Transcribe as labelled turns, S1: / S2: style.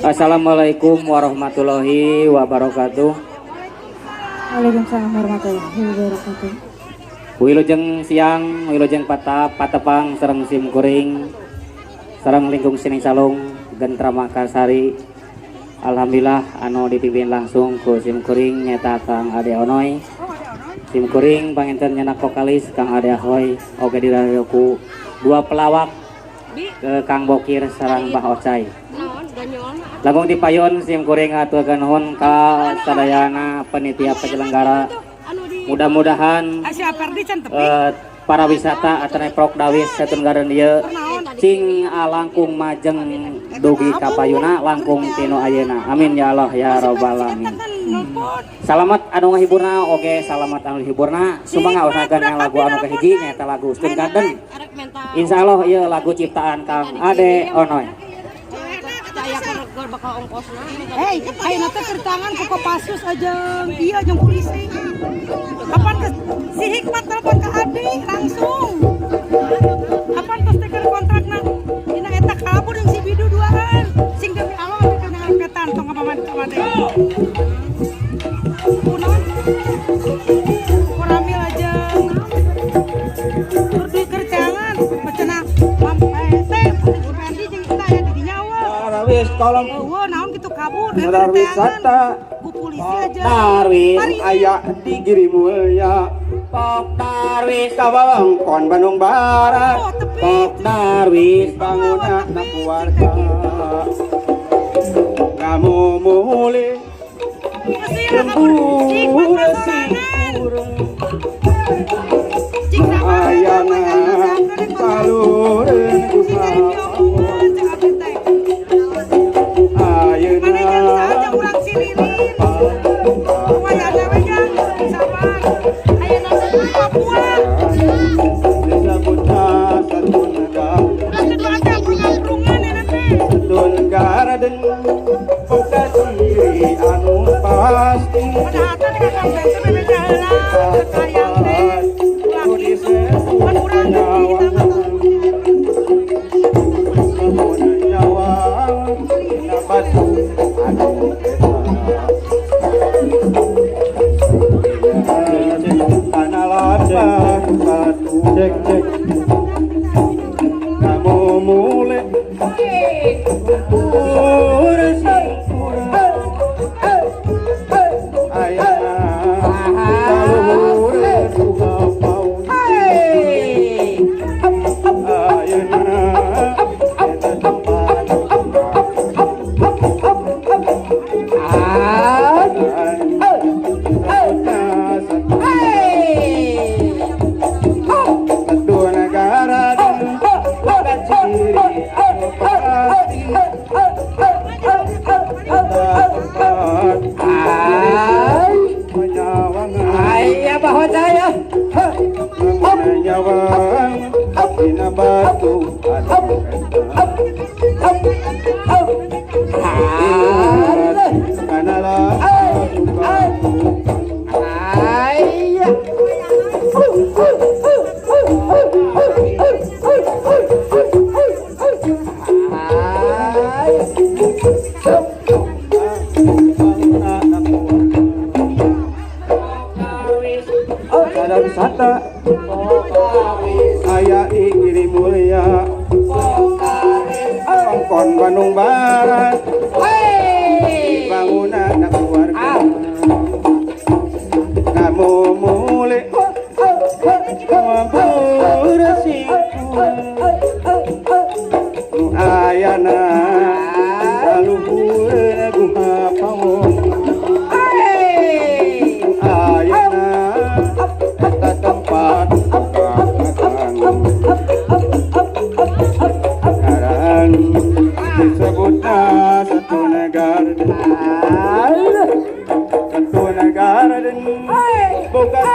S1: Assalamualaikum warahmatullahi wabarakatuh.
S2: Waalaikumsalam warahmatullahi wabarakatuh.
S1: Wilujeng siang, wilujeng patepang sareng sim kuring, sareng lingkung sining salung Gentra Makarsari. Alhamdulillah anu dipimpin langsung ku sim kuring nyata Kang Ade Onoy. Sim kuring panginten nyenak vokalis Kang Ade Ahoy, oge dirariu ku dua pelawak ke Kang Bokir sareng Bah Ocai. Langkung dipayun sim kuring aturkeun nuhun ka sadayana panitia penyelenggara. Mudah-mudahan para wisata atau Pokdarwis Setun Garden ieu cing langkung majeng dugi ka payuna langkung tinu ayeuna. Amin ya Allah ya rabbal alamin. Salamat anu ngahiburna oge salamat anu hiburna. Sumangga usahakeun lagu anu kahiji nyaeta lagu Stone Garden. Insyaallah ieu lagu ciptaan Kang Ade Onoy.
S3: Hei, ayeuna teh keur tangan ku Kopassus aja, iya jeung polisi. Kapan ke si Hikmat telepon ke Adi langsung. Kapan tos teh keur kontrakna? Dina eta kabur jeung si Bidu duaan. Sing demi Allah abdi teh ngaketan tong ka paman ka teh. Kunaon? Koramil aja. Keur duit keur tangan, cenah teh si Fendi jeung kita aya di dinya eueuh.
S4: Darwis kolom.
S3: Eueuh naon kitu kabur
S4: Darwis wisata.
S3: Ku polisi aja.
S1: Darwis
S4: aya di Giri Mulya.
S1: Pokdarwis
S4: ka wewengkon Bandung Barat.
S3: Oh, tepi.
S1: Pokdarwis
S4: bangunan keluarga. Kamu mulih lembur singkurung ayana salureun guha ayeuna. Satun Garden buka ciri anu pasti. Cek cek kamu mulai Wisata aya di Giri Mulya Kongkon Bandung Barat bangunan keluarga kamu mulai ayana saluhur guha pawon ayana eta tempat ngaran disebutna Satun Garden. Satun Garden bukan